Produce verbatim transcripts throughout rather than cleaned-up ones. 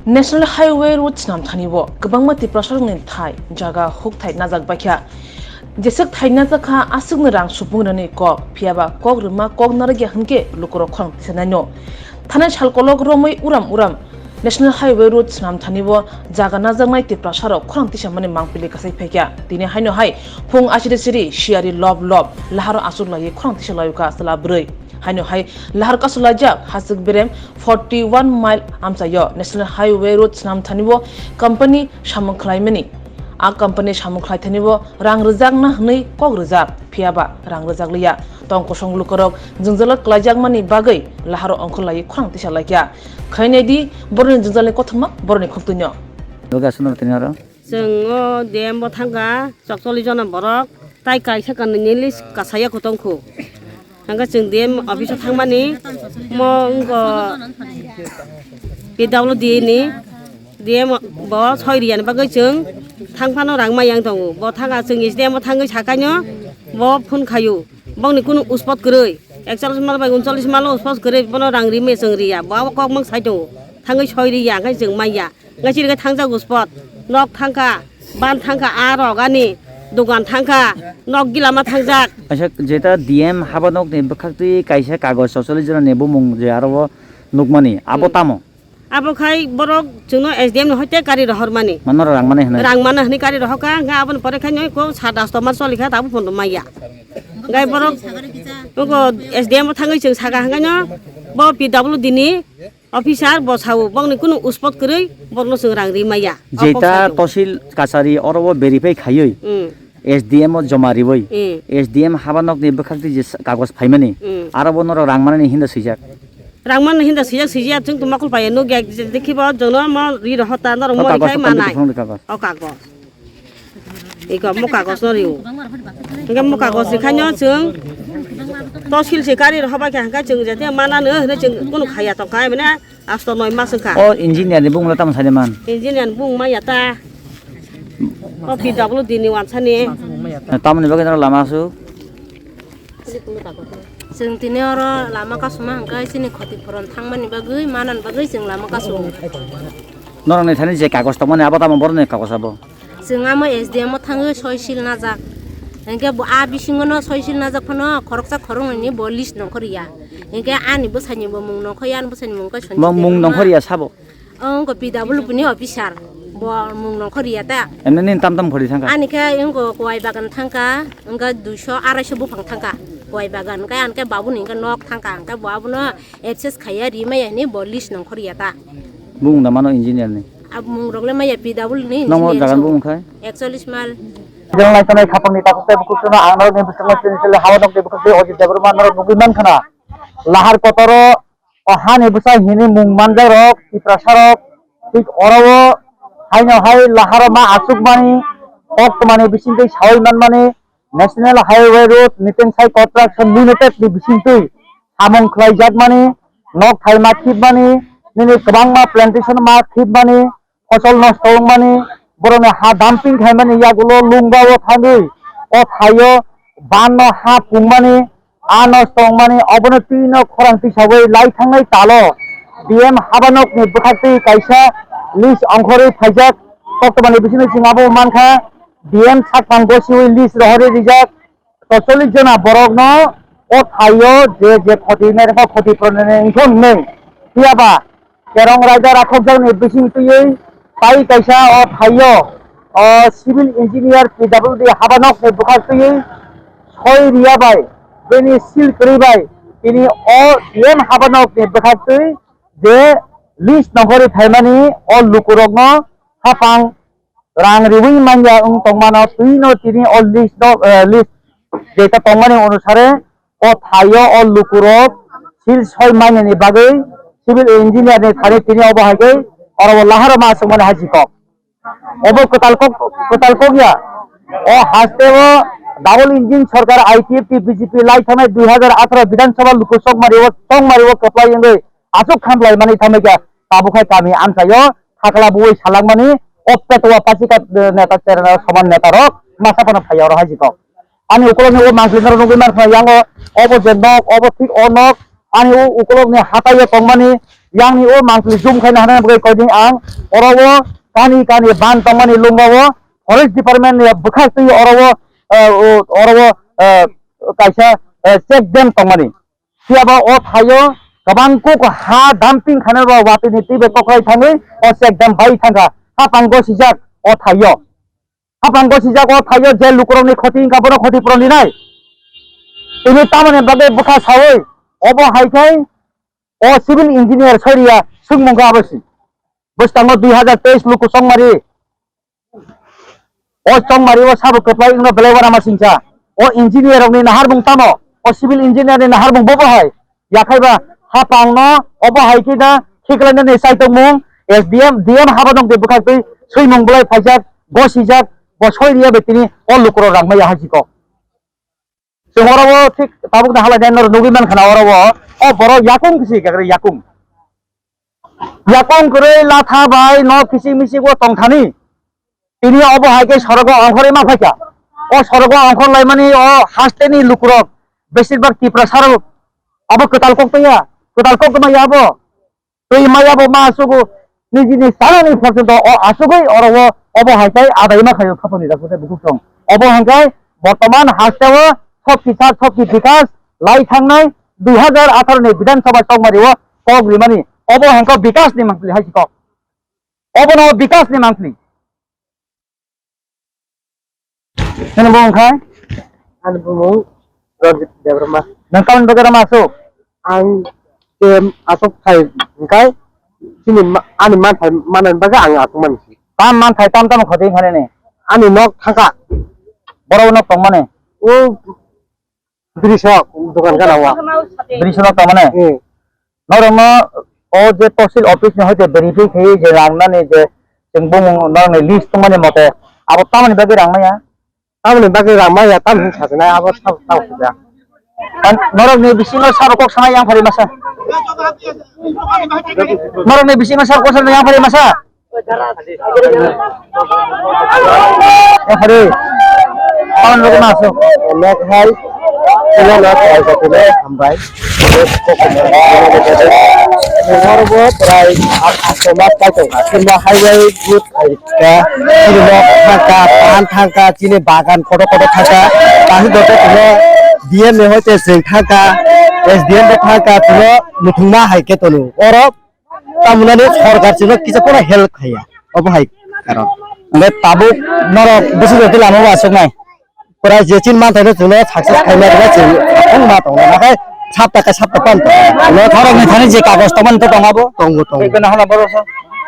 National Highway Road swnam thani o kwbangma Tiprasarokni thai jaga huk thai najak baikha. Jeswk thai najak kha aswkni rang supung rwnani kok, phiyaba kok rwma kok narwkya hwnkhe lukurok khorang tisa naino. Thanai sal kolok romwi uram uram National Highway Road swnam thani o jaga najaknai Tiprasarok khorang tisamani mangpili kasai phaikha. Tini haino hai phung achiri chiri siyari lob lob laharo achuk laiwi khorang tisa laio kha chwla bwrwi. Haino hai lahar kasulaijak Hasik Berem forty one mile amchaio National Highway Road swnam thani o company samung khlaimani. A company samung khlai thani o rang rwjakna hwnwi kok rwjak, phiyaba rang rwjak liya. Tong kosong lukorok jwngjalo klaijakmani bagwi laharo ongkhor laiwi khorang tisa laikha. Khainai di boroni jwngjalni kothoma boroni khuktuino. Loge aswk no tini oro. Chwng o D M bo thangkha chokcholi jona borok, tai kaisa kanwi ni list kasaya kho tongkho. Hwnkhe chwng D M office o thangmani mo wngkha P W D ni D M bo soi riyani bagwi chwng thang phano rang maya wng tongo. Bo thangkha chwng S D M o thangwi sakaino bo phone khaio. Bongni kunu uspot kwrwi ekchollis mal bai unsollis mal uspot kwrwi bono rang rimaya chwng riya. Bo abo kok mwng sai tongo. Thangwi soi riya hwnkhe chwng manya. Ngaisiri khe thangjak uspot, nok thangkha, ban thangkha, a rok ani dogan thangkha, nok gilama thangjak. Kaisa jeta D M haba nokni bwkhaktwi kaisa kagoj chokcholi jorani bumung je aro o nukmani, abo Hmm. tamo? Abo khai borok chwngno S D M ni hoite kari rohormani. Mano rang mani hwnwi? Rang mano hwnwi kari rohorkha, hwnkhe aboni pore khai nw ko sat asto mas choli kha, tabuk phone rw maya. Hwnkhe borok nugo S D M o thangwi chwng saka hwnkhe no bo P W D ni Officer bo sao, bongni kunu uspot kwrwi borokno chwng rang ri maya. O kok Jeta sai tongo. Tosil kachari oro o verify khaiwi Mm. S D M o joma riwi Mm. S D M haba nokni bwkhaktwi je sa-, kagoj phaimani Mm. aro bo norok rang manani hinda swijak. Rang manani hinda swijak swijak chwng tong mokol paiya nukya je, je, je, khibo jono mo ri rohota norok O mo kagoj rikhai to manai. Complete phone kagoj. O kagoj. Iko mo kagos no rio. Hingke mo kagos rikhaino chwng tosil se kari rok hobai kha hingke chwng jate manano hino chwng kunu khaya tongkha mane asto noi mas wngkha. O engineer ni bung tamo sani man? Engineer ni bung maya ta. O P W D ni wansani. Tamoni bagwi norok lama asuk? Chwng tini oro lama kasuma hingke chini khoti phuron thangmani bagwi manani bagwi chwng lama kasung. Norokni thani je kagos tongmani abo tamo borokni kagos abo? Chwng amo S D M o thangwi soi sil najak. Hinkhe bo a bisingo no soi sil najak phano khoroksa khoroknwi ni bo list nongkhor ya. Hinkhe ani bwsai ni bo mung nongkhor ya, ani bwsai ni mung khe Sonjit Debbarma. Mung nongkhor ya sabo? O wngkha P W D ni officer. Bo mung nongkhor ya ta. Emne nini tam tam khori thangkha? Ani khe wngkha Kuwai Bagan thangkha, wngkha duiso araiso buphang thangkha Kuwai Bagan. Hinkhe ani khe babu ni hinkhe nok thangkha, hinkhe bo abono abscess khaiya rimaya hinwi bo list nongkhor ya ta. Bung da mano engineer ni? Abo mung rok le maya P W ni engineer. Nokno jaga ni bung khai? Ekchollis mal. Jang lai tonai khapang ni takhuk tei bukhuk suna ang norok ni bwskango chini chili hawa nok tei bukhuk tei Ojit Debbarma norok nugwi man khana. Lahar kotoro o hani bwsa hini mung manjak rok Tiprasa rok thik oro o haino hai lahar ma asuk mani kok tmani bising tei sawi man mani National Highway Road Nitensai Construction Limited ni bisingtwi samung khlaijakmani, nok thaima khibmani, nini kwbangma plantation ma khibmani, fosol nosto wngmani, borokni ha dumping khaimani yagulo lungba o thangwi o thaio banno ha pungmani, a nosto wngmani, obono twino khorang tisagwi lai thangnai talo D M habanokni bwkhaktwi kaisa list ongkhorwi phaijak. Koktwmani bisingtwi chwng abo mankha D M sakphang gosiwi list rohorwi rijak. Totally jona borokno o thaio je je khoti wngnai rokha khoti puroni wngkha hwnwi. Phiya ba Kerong raida rakhokjakni bising twiwi tai kaisa o thaio o civil engineer P W D habanokni bwkhak twiwi soi riya bai bini seal kwrwi bai tini o D M habanokni bwkhak twi je list nongkhorwi phaimani o lukurokno hapang rang riwi manya wng tongmano twino tini o list no, eh, list jeta tongmani onusare o thaio o lukurok sil soi manani bagwi civil engineer ni thani tini obo hai khe oro o laharo ma swngmani hai si kok. Obo kwtal kok, kwtal kok ya. O haste o double engine sorkar I P F T B J P lai thangnai dui hajar atharo Bidhan Sabha luku sokmari o tongmari o kwplai wngwi aswk khamlai mani thamwi kha tabuk hai kami amchaio thakla buwi salangmani o petwa pasika, eh, neta chera soman neta rok masa phano phai oro hai jikok. Ani ukulokni o mangpili norok nugwi mankha yango obo je nok obo thik o nok ani o ukulokni hatai o tongmani Yang ni o mangpili zoom khaina hwnwi bagwi koiding ang oro o kani kani ban tongmani lungba o forest department ni bwkhak twi oro o, eh, o, oro o, eh, kaisa, eh, check dam tongmani. Phiya ba o thaio kwbang kuk ha dumping khainai ba watwi ni twi bai koklai thangwi o check dam bai thangkha. Hapang gosijak o thaio. Hapang gosijak o thaio je lukurokni khoti wngkha bono khoti puron rinai. Tini tamoni bagwi bwkha saui obo hai khe o civil engineer soriya swngmung kha abosi. Bwskango dui hazar teis luku chongmari. O chongmari o sabo kwplai wngno belai uanama singcha. O engineer rokni naharmung tamo? O civil engineer ni naharmung bobo hai. Yakhaiba hapangno obo hai khe da khiklainani chaitokmung S D M, D M habanokni bwkhaktwi swimung bwlai phaijak, gosijak, bo soi riya bai tini o lukurok rang maya hai si kok. Chwng oro o thik tabukni halai nai norok nugwi mankha na oro o, o borok yakung kisi kakrwi yakung. Yakung kwrwi latha bai nok kisik misik o tongthani. Tini obo hai khe sorogo ongkhorwi ma phaikha. O sorogo ongkhor laimani o hasteni lukurok besir bak Tiprasa rok abo kwtal kok tongya, kwtal kok tongma ya abo. Twi maya bo ma asugo nijini sanani porjonto o asugwi oro o obo hai khe adai ma khaio khaponi dakhutai bukhuk song. Obo hwnkhe bortoman hasteo sokki sak sokki bikas lai thangnai dui hazar atharo ni Bidhan Sabha chongmari o kok rimani. Obo hwnkhe bikas ni mangpili hai si kok. Obono bikas ni mangpili. Nini bumung khai? Ani bumung Ranjit Debbarma. Nang tamni bagwi rama asuk? Ang tem asuk khai hwnkhe chini ma-, ani manthai manani bagwi ang asuk mani si. Tam manthai tam tam khoti hwnkhani ni? Ani nok thangka. Borok nok tongmani? O brisok dokan gana wa. Brisok nok tongmani? Eh. Norokno o je tosil office ni hoite verify khe je rang nani je chwng bumung norokni list tongmani mote abo tamoni bagwi rang maya? Tamoni bagwi rang maya tamoni sajana abo sabo tamo khuja. Norokni bisingo sabo kok sana yang phari masa? Norokni bisingo sabo kok sana yang phari masa? Yaphari. Pawan rok ma asuk. Nok hai. Sila nok hai sa sila hambai. Norok bo prai asto mas kai tongkha. Sila highway good hai ka. Sila nok thangka, pan thangka, chini bagan kotor kotor thangka. Tasi dorkar sila D M ni hoite sing thangka. S D M bo thangka, sila muthungma hai ke tonu. Oro Tamunani sorkar chwngno kisa phano help khaiya, obo hai karon. Hwnkhe tabuk norok bwswk jotwi lama bo aswknai. Pura je chin manthaino chwngno success khaima rwna chwng wng ma tongo, nakhai sapta khe sapta pan tongo. Norokni thani je kagoj tongmani to tongo bo? Tongo, tongo.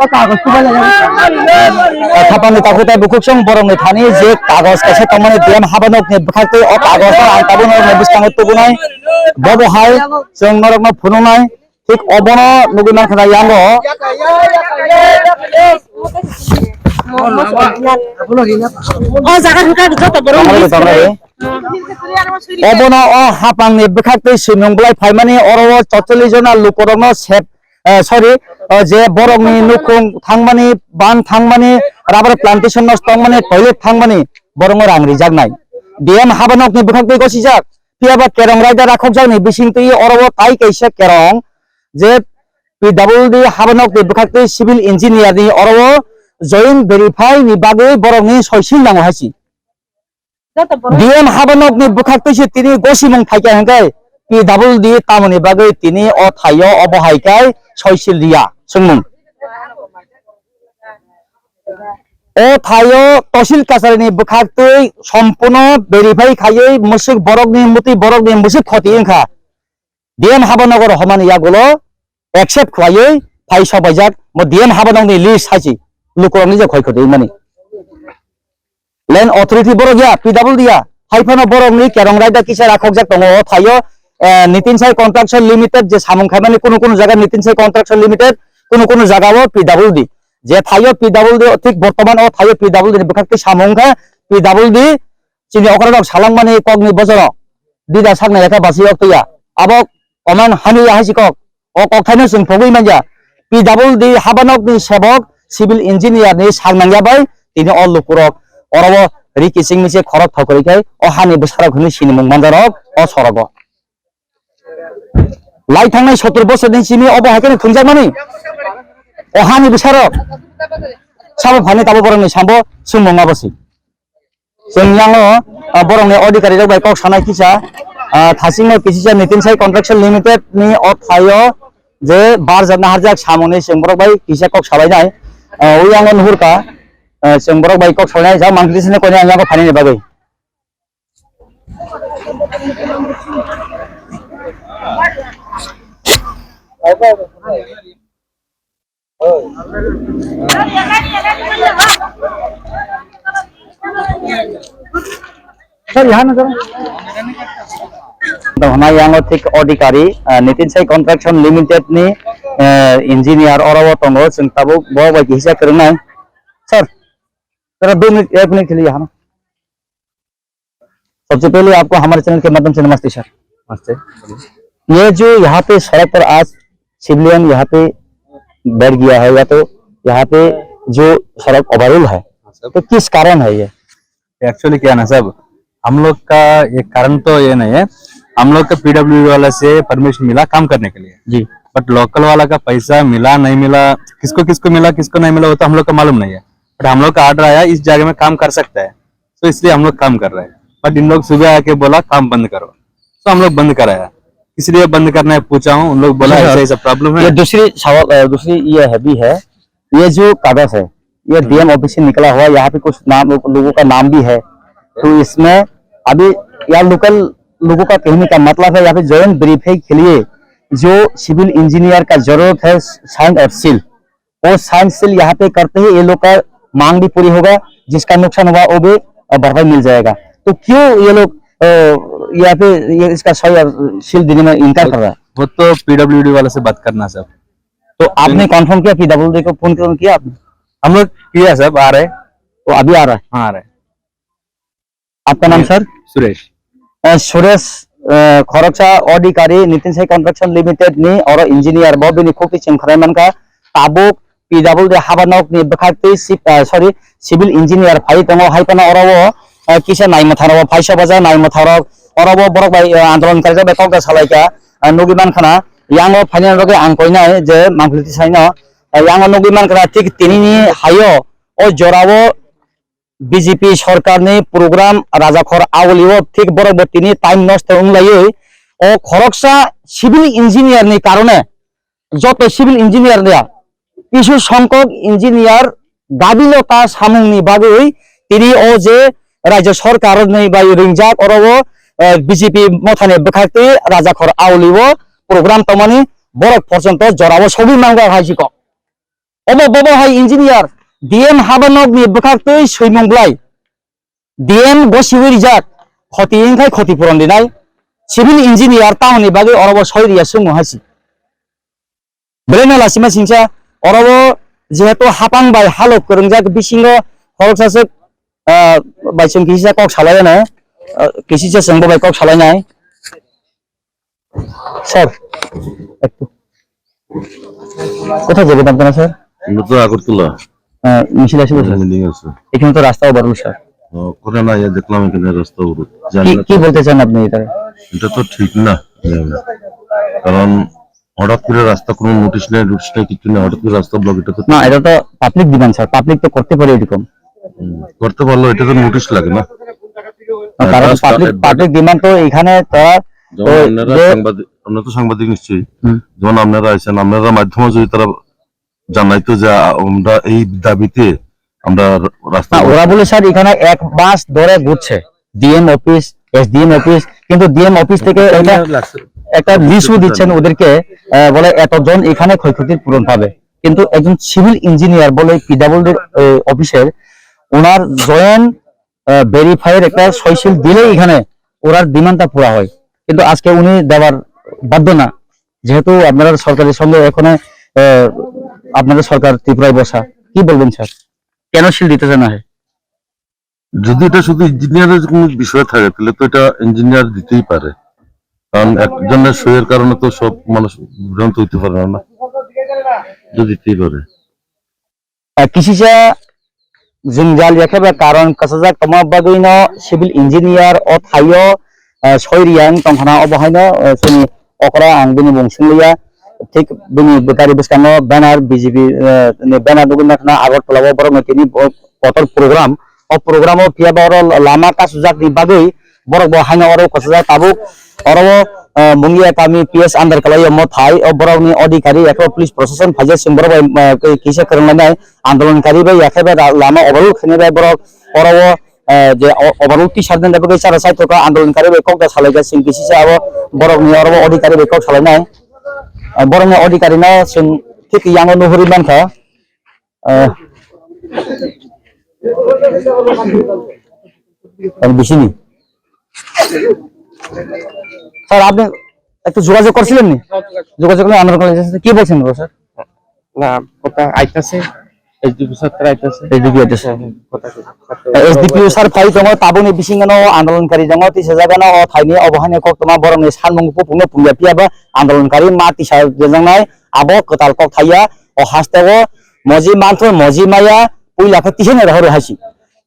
O kagoj tubailaijak. Khapangni takhuk tai bukhuk song borokni thani je kagoj kaisa tongmani D M habanokni bwkhaktwi o kagojno ang tabuk norokni bwskango tubunai. Bobo hai chwng norokno phunuknai. Thik obono nugwi mankha na yango. O jaga hwnkha joto borok Tongmani list tongmani. Obono o hapangni bwkhaktwi swimung bwlai phaimani oro o chotchollish jona lukurokno sep, eh, sorry, o je borokni nukhung thangmani, ban thangmani, rubber plantation no tongmani, toilet thangmani, borokno rang rijaknai. D M habanokni bwkhaktwi gosijak. Phiya ba kerong raida rakhokjakni bisingtwi oro o tai kaisa kerong je P W D habanokni bwkhaktwi civil engineer ni oro o join verify ni bagwi borokni soisil nango hai si. D M habanokni bwkhaktwi se tini gosimung phaikha hwnkhe P W D tamoni bagwi tini o thaio obo hai khe soisil riya swngmung. O thaio tosil kacharini bwkhaktwi sompuno verify khaiwi mwswk borokni muti borokni mwswk khoti wngkha. D M Habanagar homani yagulo accept khwlaiwi phai sobaijak mo D M Habanokni list hai si lukurokni je khoi khoti wngmani. Land authority borok ya, P W D ya, hai phano borokni kerong raida kisa rakhokjak tongo o thaio, eh, Nitin Sai Construction Limited je samung khaimani kunu kunu jaga Nitin Sai Construction Limited, kunu kunu jaga o P W D. Je thaio P W D, thik bortoman o thaio P W D ni bwkhak twi samung kha P W D, chini okra rok salangmani kokni bojoro dida sakna yakha basi yok twi ya. Abo oman hani ya hai si kok. O kokthaino chwng pogwi manya. P W D Habanokni sebok civil engineer ni sak nangya bai tini o lukurok oro o ri kiching miching khorok thokrwi khai o hani bwsarok hwnwi sinimung manjarok o sorogo. Lai thangnai sottor bosor ni simi obo hai kheno thwngjakmani. O hani bwsarok. Sabo phani tabo borokni sambo sumung abosi. Chwng yango, ah, borokni adhikari rok bai kok sanai kisa, ah, thasingno kisisa Nitin Sai Construction Limited ni o thaio je barjak naharjak samungni chwng borok bai kisa kok salainai. Ah, o yango nuhurkha, ah, chwng borok bai kok salainai ja mangpili sini koinai ang yango phainani bagwi. Sir, yahan na, sir. Dohna yango thik adhikari, ah, Nitin Sai Construction Limited ni, ah, engineer oro o tongo, chwng tabuk bo bai kisa kwrwngnai. Sir, sir, dui minute, ek minute ke liye yahan. सबसे पहले आपको हमारे चैनल के माध्यम से नमस्ते सर। नमस्ते, बोलिए। ये जो यहाँ पे सड़क पर आज सिविलियन यहाँ पे बैठ गया है या तो यहाँ पे जो सड़क अवरुद्ध है, हाँ सर। तो किस कारण है ये? एक्चुअली क्या है ना साहब, हम लोग का एक कारण तो ये नहीं है, हम लोग का पीडब्ल्यूडी वाला से परमिशन मिला काम करने के लिए। जी। बट लोकल वाला का पैसा मिला नहीं मिला, किसको किसको मिला किसको नहीं मिला, वो तो हम लोग का मालूम नहीं है। बट हम लोग का ऑर्डर आया, इस जगह में काम कर सकता है, तो इसलिए हम लोग काम कर रहे हैं। बट इन लोग सुबह आके बोला काम बंद करो, तो हम लोग बंद कराया। इसलिए बंद करना है पूछा हूँ, उन लोग बोला जी सर। ऐसा ऐसा प्रॉब्लम है। ये दूसरी सवाल, अ, दूसरी ये है भी है, ये जो कागज है, ये हम्म। डीएम ऑफिस से निकला हुआ, यहाँ पे कुछ नाम, लोगों का नाम भी है, तो इसमें अभी यहाँ लोकल लोगों का कहने का मतलब है, यहाँ पे ज्वाइंट वेरीफाई के लिए जो सिविल इंजीनियर का जरूरत है, साइन और सील, वो साइन सील यहाँ पे करते ही ये लोग का मांग भी पूरी होगा, जिसका नुकसान हुआ वो भी, अ, भरपाई मिल जाएगा। तो क्यों ये लोग, अ, यहाँ पे ये इसका सही और सील देने में इनकार कर रहा है? वो तो पीडब्ल्यूडी वाला से बात करना सर। तो आपने हम्म। कन्फर्म किया, पीडब्ल्यूडी को फोन किया आपने? हम लोग किया सर, आ रहे। वो अभी आ रहा है? हाँ, आ रहे। Apna nam, sir? Suresh. Eh, Suresh, eh, khoroksa adhikari Nitin Sai Construction Limited ni oro engineer bo bini khukti chwng khlai mankha. Tabuk P W D haba nok ni bwkhak twi si-, eh, sorry, civil engineer phai tongo, hai phano oro o, eh, kisa nai mwthang rok phai sobaja nai mwthang rok oro o borok bai, eh, andolon kaijak bai kok da salaikha, eh, nugwi mankha na. Yang o phainani bagwi ang koinai je mangpili tisaino, eh, yang o nugwi mankha na thik tini ni hai o, o jora o B J P sorkarni program rajakhor aolio thik borok bo tini time nosto wng laiwi o khoroksa civil engineer ni karone joto civil engineer ya kisu songkok engineer gabilo ta samungni bagwi tini o je rajya sorkar ni bai ringjak oro o, eh, B J P mothani bwkhaktwi rajakhor aolio program tongmani borok porjonto jorao sogwi mangwk hai si kok. Obo bobo hai engineer, D M haba nok ni bwkhak twi swimung bwlai. D M gosiwi rijak, khoti wngkhai khoti puron rinai. Civil engineer tamoni bagwi orobo soi riya swngmung hai si. Belai no lasima singsa, orobo jehetu hapang bai halok kwrwngjak bisingo khoroksa swk, ah, bai chwng kisa kok salai ano, ah, kisa chwngbo bai kok salai nai. Sir, একটু। কোথায় যাবেন আপনারা, স্যার? আমরা তো আগরতলা। আহ, মিছিল আসবে, sir? Meeting আছে। এখানে তো রাস্তা ওভারলোড, স্যার। ও, করে না, ইয়ে দেখলাম এখানে রাস্তা অবরোধ। জানি কি, না কি তো। বলতে চান আপনি এটা? এটা তো ঠিক না, জানি না। কারণ হঠাৎ করে রাস্তা কোনো নোটিশ নেই, নোটিশ নেই, কিছু নেই, হঠাৎ করে রাস্তা ব্লক, এটা তো না, এটা তো পাবলিক ডিমান্ড, স্যার, পাবলিক তো করতে পারে এরকম। হুম, করতে পারলেও এটা তো নোটিশ লাগে না। না, কারণ এটা পাবলিক, এটা পাবলিক ডিমান্ড তো এখানে তারা যেমন ওই আপনারা যে সাংবাদিক, আপনারা তো সাংবাদিক নিশ্চয়ই, হুম। যেমন আপনারা আছেন, আপনারা মাধ্যমে যদি তারা জানাইতো যে, আ, আমরা এই দাবিতে আমরা রা-, রাস্তা না, অবরোধ ওরা বলে, স্যার, এখানে এক মাস ধরে ঘুরছে, ডিএম অফিস, এসডিএম অফিস, কিন্তু ডিএম অফিস থেকে এটা একটা লিস্টও দিচ্ছেন ওদেরকে, আহ, বলে এতজন এখানে ক্ষয়ক্ষতির পূরণ পাবে। কিন্তু একজন সিভিল ইঞ্জিনিয়ার বলে পিডাব্লিউডির, আহ, অফিসের, ওনার জয়েন্ট, আহ, ভেরিফাইয়ের একটা সইসিল দিলেই এখানে ওনার ডিমান্ডটা পুরা হয়, কিন্তু আজকে উনি দেওয়ার বাধ্য না, যেহেতু আপনারা সরকারের সঙ্গে এখানে, আহ, আপনারা সরকার ত্রিপুরায় বসা। কি বলবেন স্যার, কেন সিল দিতে চান না? যদি এটা শুধু ইঞ্জিনিয়ারের কোনো বিষয় থাকে, তাহলে তো এটা ইঞ্জিনিয়ার দিতেই পারে, কারণ একজনের সইয়ের কারণে তো সব মানুষ বিভ্রান্ত হইতে পারে না, না? এটা দিতেই পারে। Ah, kisisa jwngjal ya khe ba karon kwchajak tongma bagwi no civil engineer o thaio, ah, soi riyang tongkhana obo haino, ah, chini okra ang bini mung singliya. Thik bini gari bwskango banner B J P, eh, ni banner nugwi mankha Agartala o borok ni tini bo-, kotor program. O program o phiya ba oro lama kasujak ni bagwi borok bo haino oro kwchajak tabuk. Oro o, eh, Mungia kami P S under kalai o mothai o borok ni adhikari ekho police proshashan phaijak sing borok bai, eh, kisa kwrwng lainai andolon kari bai yakhe bai ra-, lama overall khainai bai borok oro o, eh, je o-, overall tisar den bai chara sai thoka andolon kari bai kok da salai ja sing kisi sa abo borok ni oro o adhikari bai kok salai nai. Eh, borok ni adhikari no sing thik yang o nuhuri mankha. আহ, আমি বেশি নি। স্যার, আপনি একটু যোগাযোগ করছিলেন নি? যোগাযোগ করলে আন্দোলন করেন। কি বলছেন গো, স্যার? না, কথা আইতাছে, এসডিপিও স্যার তারা আইতাছে। এসডিপিও আইতাছে। হ্যাঁ, হ্যাঁ, কথা, কথা। এসডিপিও স্যার ফাই tongo, tabukni bisingano andolonkari tongo, tisa jagano o thaini obo haino koktwma borokni sanmung buphukno pungya phiya ba andolonkari ma tisa rejaknai abo kwtal kok thaiya. O hasteo moji manthor moji maya puila khe tiheno rohoro haisi.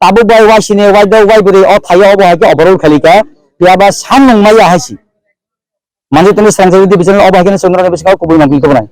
Tabuk bai waisini waidok waibwrwi o thaio obo hai khe oborol khalikha, phiya ba sanmung maya haisi. Manjitoni Srangchari division obo hai khe chwng rokni bisingo kubui mangpili tubunai.